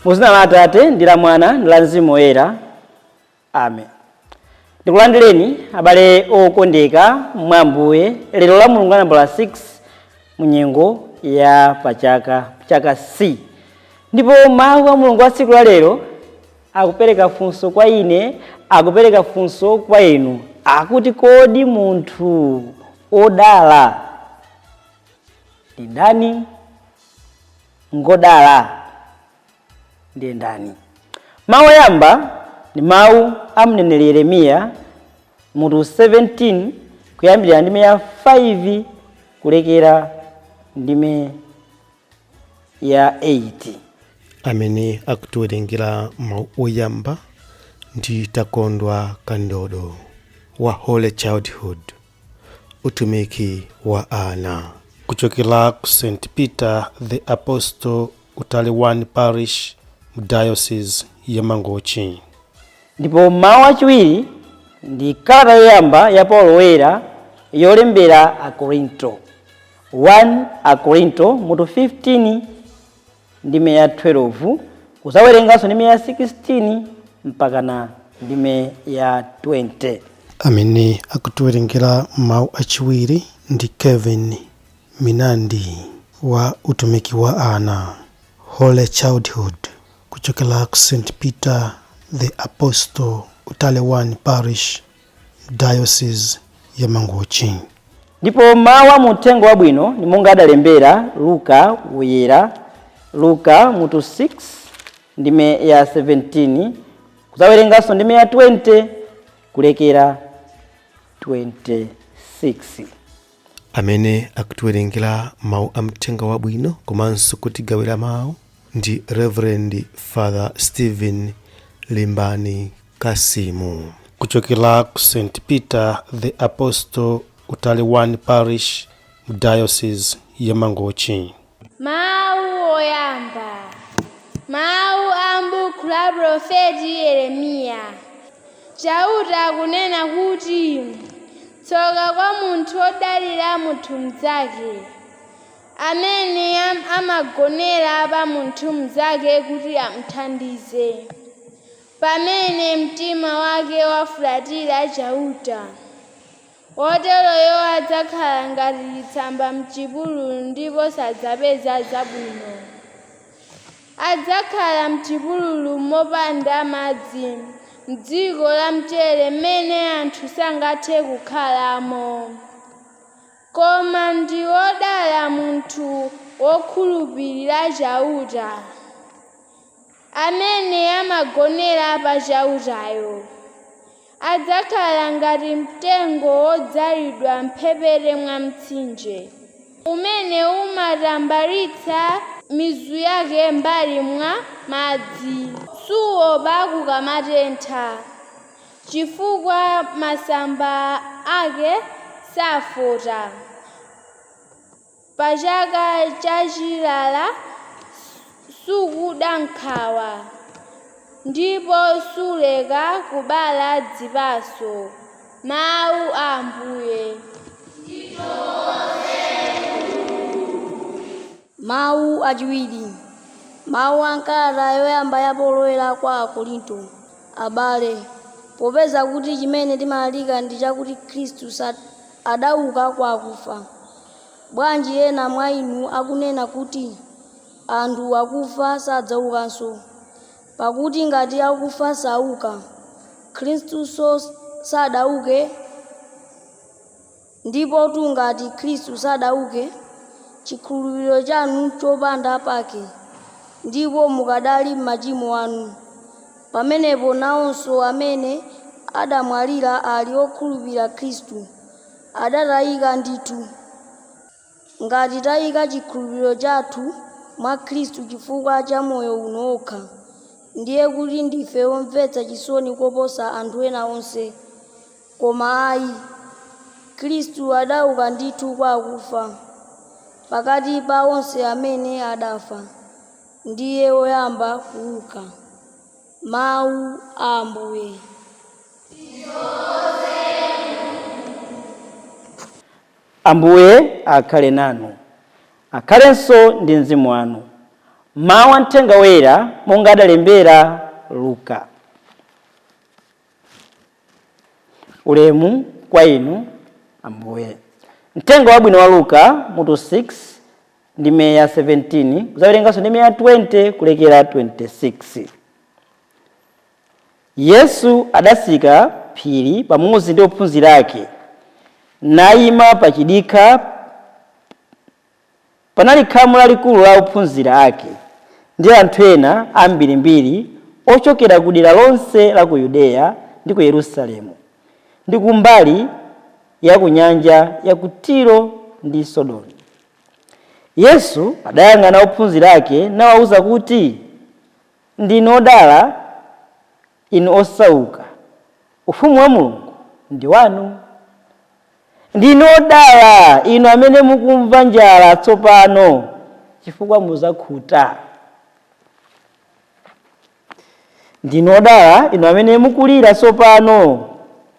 Mu dzina la Atate ndi la Mwana ndi la Mzimu Woyera, amen. Ndikulandireni abale okondeka mwa Ambuye lero la Mulungu nambala 6 mu nyengo ya pachaka chaka C. Ndipo mawu a Mulungu a tsiku la lero akupereka funso kwa ine, akupereka funso kwa inu, akuti kodi munthu odala ndi ndani? Ngodala ndiye ndani? Mawu oyamba ndi mawu a mneneri Yeremiya mutu 17 kuyambira ndime ya 5 kulekera ndime ya 8. Amene akutiwerengera mawu oyamba ndi Takondwa Kandodo wa Holy Childhood, utumiki wa ana, kuchokera ku St Peter the Apostle, Utale 1 Parish, mu Diocese ya Mangochi. Ndipo mawu achiwiri ndi kalata yoyamba ya Paulo Woyera yolembera Akorinto, 1 Akorinto mutu 15 ndime ya 12, kuzawerenganso ndime ya 16 mpakana ndime ya 20. Amene akutiwerengera mawu achiwiri ndi Kevin Minandi wa utumiki wa ana, Holy Childhood, kuchokera ku St Peter the Apostle, Utale 1 Parish, Diocese ya Mangochi. Ndipo mawu a muthenga wabwino ndi monga adalembera Luka Woyera, Luka mutu 6 ndime ya 17, kuzawerenganso ndime ya 20 kulekera 26. Amene akutiwerengera mawu a mthenga wabwino komanso kutigawira mawu ndi Reverend Father Stephen Limbani Kasimu, kuchokera ku St Peter the Apostle, Utale 1 Parish, mu Diocese ya Mangochi. Mawu oyamba, mawu a m'buku la profeti Yeremiya. Chauta akunena kuti, tsoka kwa munthu wodalira munthu mnzake, amene amagonera pa munthu mnzake kuti amuthandize, pamene mtima wake wafulatira Chauta. Woteroyo adzakhala ngati chitsamba m'chipululu ndipo sadzapeza zabwino. Adzakhala m'chipululu mopanda madzi, m'dziko la mchere mmene anthu sangathe kukhalamo. Koma ndi wodala munthu wokhulupirira Chauta, amene amagonera pa Chautayo. Adzakhala ngati mtengo wodzalidwa mphepete mwa mtsinje, umene umatambalitsa mizu yake m'mbali mwa madzi. Suopa kukamatentha, chifukwa masamba ake safota. Pa chaka chachilala sukuda nkhawa, ndipo suleka kubala zipatso. Mawu a Ambuye. Mawu achiwiri, mawu a m'kalata yoyamba ya Paulo Woyera kwa Akorinto. Abale, popeza kuti chimene timalalika ndi chakuti Khristu adauka kwa akufa, bwanji ena mwa inu akunena kuti anthu akufa sadzaukanso? Pakuti ngati akufa sauka, Khristunso sadauke. Ndipo ngati Khristu sadauke, chikhulupiriro chanu chopanda pake, ndipo mukadali m'machimo anu. Pamenepo nawonso amene adamwalira ali okhulupirira Khristu adatayika ndithu. Ngati tayika chikhulupiriro chathu mwa Khristu chifukwa cha moyo uno wokha, ndiye kuti ndife omvetsa chisoni koposa anthu ena onse. Koma ayi, Khristu adauka ndithu kwa akufa. Pakati pa onse amene adafa, ndiye woyamba kuuka. Mawu a Ambuye. Ambuye akhale nanu, akhalenso ndi mzimu wanu. Mawu a Mthenga Woyera monga adalembera Luka. Ulemu kwa inu Ambuye. Mthenga Wabwino wa Luka mutu 6 ndime ya 17 kuzawerenganso ndime ya 20 kulekera 26. Yesu adasika phiri pamodzi ndi ophunzira ake, nayima pa chidikha. Panali khamu lalikulu la ophunzira ake ndi anthu ena ambirimbiri ochokera ku dera lonse la ku Yudeya ndi ku Yerusalemu ndi kumbali ya ku nyanja ya ku Tiro ndi Sidoni. Yesu adayang'ana ophunzira ake nawawuza kuti, "Ndinu odala inu osauka, ufumu wa Mulungu ndi wanu. Ndinu odala inu amene mukumva njala tsopano, chifukwa muzakhuta. Ndinu odala inu amene mukulira tsopano,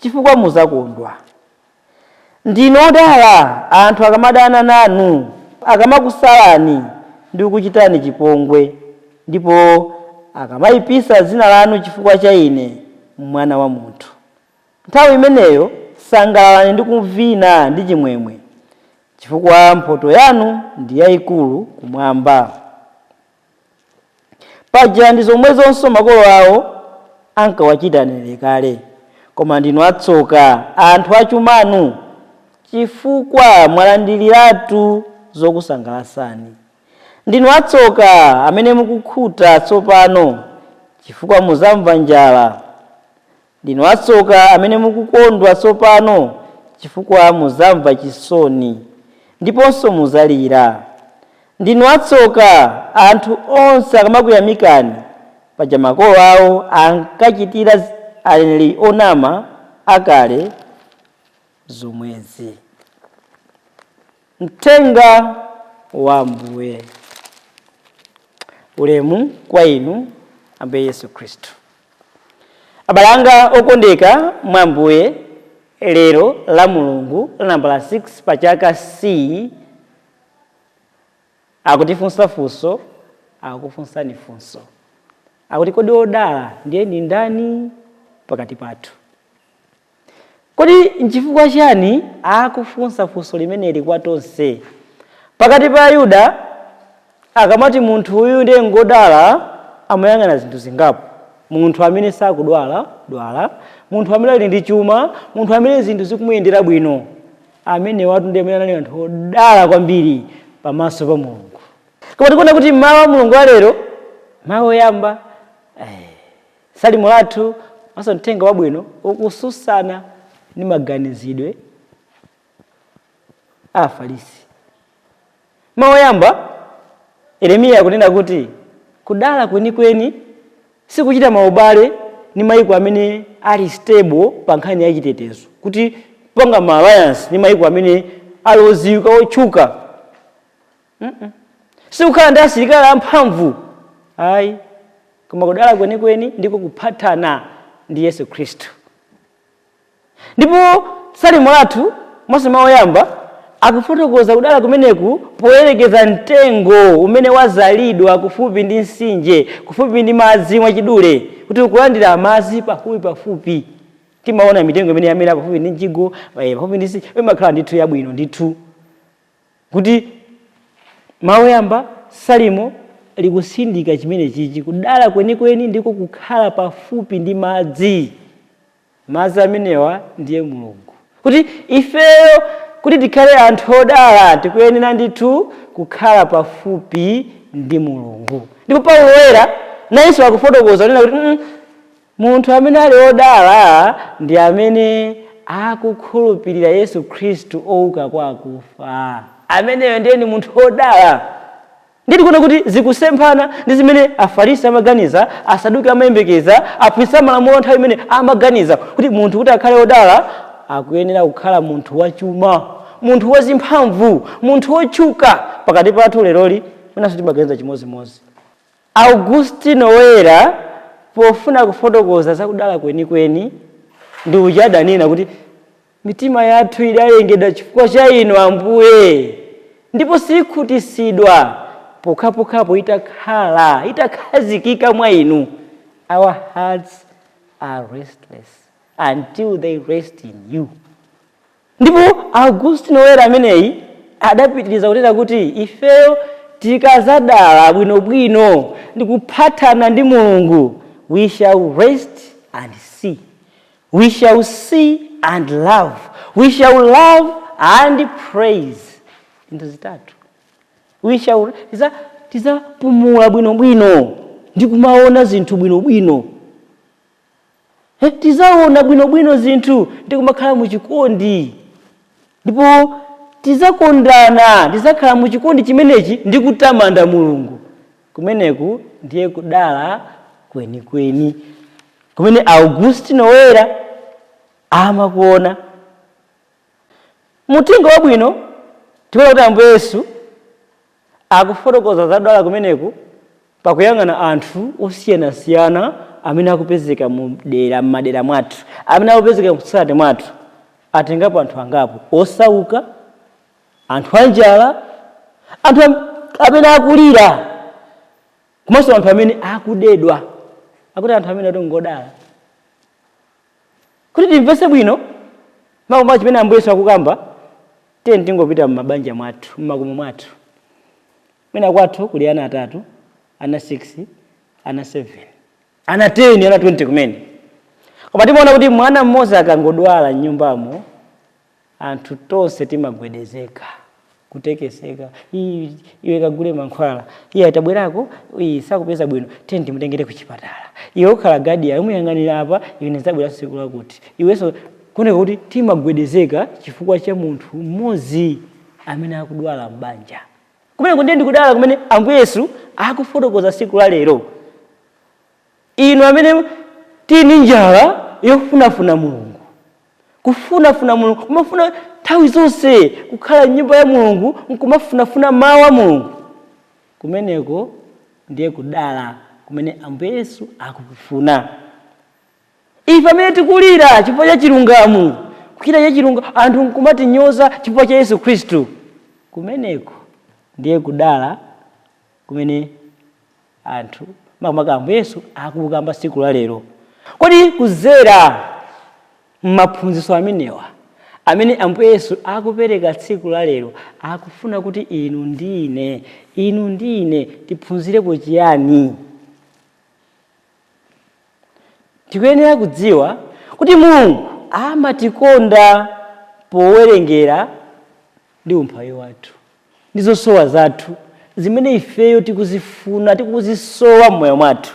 chifukwa muzakondwa. Ndinu odala anthu akamadana nanu, akamakusalani ndi kukuchitani chipongwe, ndipo akamayipisa dzina lanu chifukwa cha Ine, Mwana wa Munthu. Nthawi imeneyo sangalalani ndi kuvina ndi chimwemwe, chifukwa mphotho yanu ndi yayikulu kumwamba. Paja ndi zomwezonso makolo awo ankawachita aneneri kale. Koma ndinu atsoka anthu achumanu, chifukwa mwalandiriratu zokusangalatsani. Ndinu atsoka amene mukukhuta tsopano, chifukwa muzamva njala. Ndinu atsoka amene mukukondwa tsopano, chifukwa muzamva chisoni ndiponso muzalira. Ndinu atsoka anthu onse akamakuyamikani, paja makolo awo ankachitira aneneri onama akale zomwezi." Mthenga wa Ambuye. Ulemu kwa inu Ambuye Yesu Khristu. Abale anga okondeka mwa Ambuye, lero la Mulungu la nambala 6 pa chaka C akutifunsa funso, akufunsani funso, akuti kodi odala ndiye ndi ndani pakati pathu? Kodi nchifukwa chani akufunsa funso limeneli kwa tonse? Pakati pa Ayuda, akamati munthu uyu ndiye ngodala, amayang'ana zinthu zingapo: munthu amene sakudwala dwala, munthu amene ali ndi chuma, munthu amene zinthu zikumuyendera bwino. Amene watu ndi amene anali anthu odala kwambiri pamaso pa Mulungu. Koma tikuona kuti mawu a Mulungu alero, mawu oyamba, salimo lathu maso mthenga wabwino, ukususana ndi maganizidwe a Afarisi. Mawu oyamba, Yeremiya akunena kuti kudala kwenikweni sikuchita maubale ndi mayiko amene ali stable pa nkhani ya chitetezo, kuti kupanga ma alliance ndi mayiko amene ali oziwika, otchuka. Sikukhala ndi asilikali amphamvu, ayi, koma kudala kwenikweni ndiko kuphatana ndi Yesu Khristu. Ndipo salimo lathu mose mawu oyamba akufotokoza kudala kumeneku poyerekeza mtengo umene wazalidwa kufupi ndi mtsinje, kufupi ndi madzi, mwachidule kuti ukulandira madzi pafupi pafupi. Timaona mitengo imene yamera pafupi ndi mjigo, pafupi ndi mtsinje, imakhala ndithu yabwino ndithu. Kuti mawu oyamba, salimo likusindika chimene chichi: kudala kwenikweni ndiko kukhala pafupi ndi madzi. Madzi amenewa ndiye Mulungu. Kuti ifeyo kuti tikhale anthu odala, tikuyenera ndithu kukhala pafupi ndi Mulungu. Ndipo Paulo Woyera nayenso akufotokoza kunena kuti munthu amene ali odala ndi amene akukhulupirira Yesu Khristu ouka kwa akufa. Ameneyo ndiye ni munthu odala. Ndikuona kuti zikusemphana ndi zimene Afarisi amaganiza, Asaduki amayembekeza, aphunzitsi amalamulo nthawi imene amaganiza kuti munthu kuti akhale odala akuyenera kukhala munthu wachuma, munthu wazimphamvu, munthu wotchuka. Pakati pathu leroli mwinanso timaganiza chimodzimodzi. Augustino Woyera pofuna kufotokoza zakudala kwenikweni ndi uja adanena kuti mitima yathu idalengedwa chifukwa cha inu Ambuye, ndipo sikhutisidwa pokhapokhapo itakhala itakhazikika mwa inu. Our hearts are restless until they rest in you. Ndipo Augustino Woyera ameneyi adapitiriza kunena kuti ifeyo tikazadala bwinobwino ndi kuphatana ndi Mulungu, we shall rest and see, we shall see and love, we shall love and praise. Zinthu zitatu. We shall tizapumula bwinobwino ndi kumaona zinthu bwinobwino. Tizaona bwinobwino zinthu ndi kumakhala muchikondi, ndipo tizakondana, tizakhala muchikondi chimenechi ndi kutamanda Mulungu. Kumeneku ndiye kudala kwenikweni kumene Augustino Woyera amakuona. Muthenga wabwino tikuona kuti Ambuye Yesu akufotokoza za kudala kumeneku pakuyang'ana anthu osiyanasiyana amene akupezeka mudera, m'madera mwathu, amene akupezeka msate mwathu. Atengapo anthu angapo: osauka, anthu anjala, anthu amene akulira, komanso anthu amene akudedwa. Akuti anthu amene ati ngodala. Kuti timvese bwino makamaka chimene Ambuye Yesu akukamba, tiye tingopita m'mabanja mwathu, m'makomo mwathu. Mwina kwathu kuli ana atatu, ana 6, ana 7, ana 10, ana 20 kumene. Koma timaona kuti mwana mmodzi akangodwala m'nyumbamo, anthu tonse timagwedezeka, kutekeseka. Iwe kagule mankhwala, iye atabwerako, iyi sakupeza bwino, tiye ndimutengere ku chipatala. Iwe ukhala guardian, umuyang'anira apa, iwe ndizabwera tsiku lakuti iwenso. Kuoneka kuti timagwedezeka chifukwa cha munthu mmodzi amene akudwala m'banja. Kumene ndiye ndikudala kumene Ambuye Yesu akufotokoza tsiku la lero. Inu amene tili njala yofunafuna Mulungu, kufunafuna Mulungu, kumafuna nthawi zonse kukhala m'nyumba ya Mulungu, nkumafunafuna mawu a Mulungu, kumeneko ndiye kudala kumene Ambuye Yesu akufuna. Ife amene tikulira chifukwa cha chilungamo, kuchita cha chilungamo, anthu nkumatinyoza chifukwa cha Yesu Khristu, kumeneko ndiye kudala kumene anthu, makamaka Ambuye Yesu, akukamba tsiku la lero. Kodi kuzera m'maphunzitso amenewa amene Ambuye Yesu akupereka tsiku la lero, akufuna kuti inu ndi ine tiphunzirepo chiyani? Tikuyenera kudziwa kuti Mulungu amatikonda powerengera ndi umphawi wathu ndi zosowa zathu zimene ifeyo tikuzifuna, tikuzisowa m'moyo mwathu.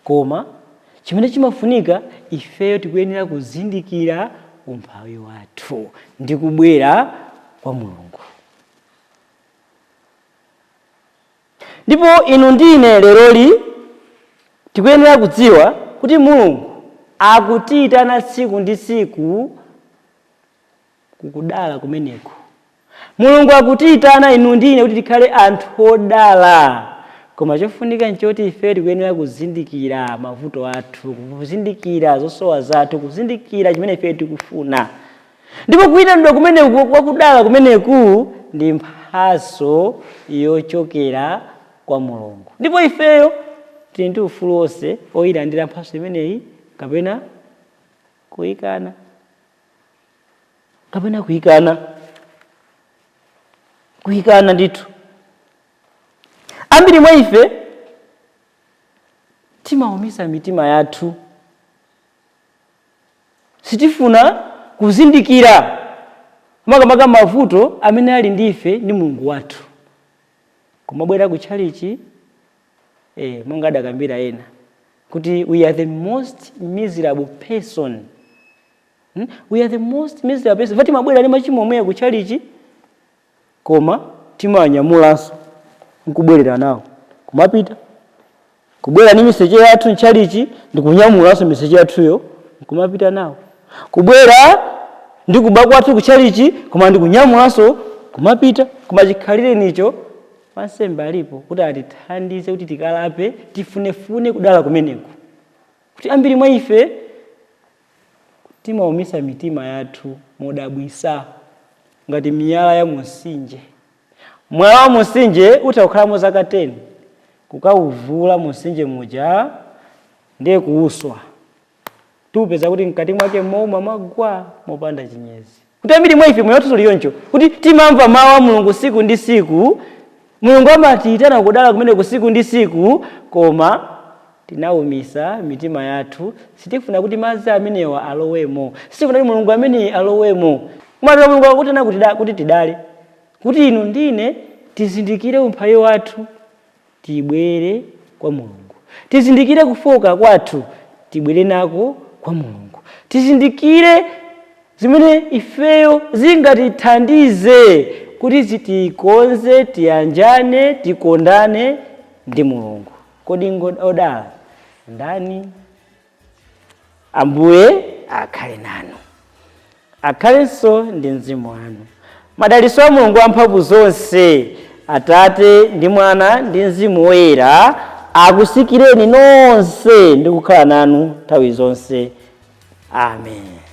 Koma chimene chimafunika, ifeyo tikuyenera kuzindikira umphawi wathu ndi kubwera kwa Mulungu. Ndipo inu ndine leroli tikuyenera kudziwa kuti Mulungu akutiyitana tsiku ndi tsiku kukudala kumeneko. Mulungu akutiyitana inu ndine kuti tikhale anthu odala, koma chofunika nchoti ife tikuyenera kuzindikira mavuto athu, kuzindikira zosowa zathu, kuzindikira chimene ife tikufuna. Ndipo kuyitanidwa kumeneku kwakudala kumeneku ndi mphatso yochokera kwa Mulungu, ndipo ifeyo tili ndi ufulu wonse oyilandira mphatso imeneyi kapena kuyikana, kapena kuyikana, kuyikana ndithu. Ambiri mwa ife timawumisa mitima yathu, sitifuna kuzindikira makamaka mavuto amene ali ndi ife ndi Mulungu wathu. Kumabwera ku tchalichi, monga adakambira ena kuti we are the most miserable person. We are the most miserable person. Va timabwera ndi machimo omweya ku tchalichi, koma timanyamulanso nkubwerera nawo, kumapita, kubwera ndi miseche yathu mtchalichi ndikunyamulanso miseche yathuyo nkumapita nawo, kubwera ndi kuba kwathu kutchalichi, koma ndikunyamulanso kumapita. Koma chikhalire nicho wansembe alipo kuti atithandize kuti tikalape, tifunefune kudala kumeneku. Kuti ambiri mwa ife timawumisa mitima yathu modabwisa ngati miyala ya mumtsinje. Mwala wa mumtsinje utha kukhalamo zaka 10, kukauvula mumtsinje muja ndiye kuuswa, tupeza kuti mkati mwake mouma magwa mopanda chinyezi. Kuti ambiri mwa ife moyo wathu tuli kuti timamva mawu a Mulungu siku ndi siku, Mulungu amatiyitana kudala kumene kusiku ndi siku, koma tinawumisa mitima yathu. Sitifuna kuti madzi amenewa alowemo, sitifuna kuti Mulungu ameneyi alowemo. Kumatero Mulungu akutana kuti tidale, kuti inu ndine tizindikire umphawi wathu, tibwere kwa Mulungu, tizindikire kufoka kwathu, tibwere nako kwa Mulungu, tizindikire zimene ifeyo zingatithandize kuti tikonze, tiyanjane, tikondane ndi Mulungu. Kodi odala ndani? Ambuye akhale nanu, akhalenso ndi mzimu wanu. Madalitso a Mulungu amphamvu zonse, Atate ndi Mwana ndi Mzimu Woyera, akusikireni nonse ndi kukhala nanu nthawi zonse. Amen.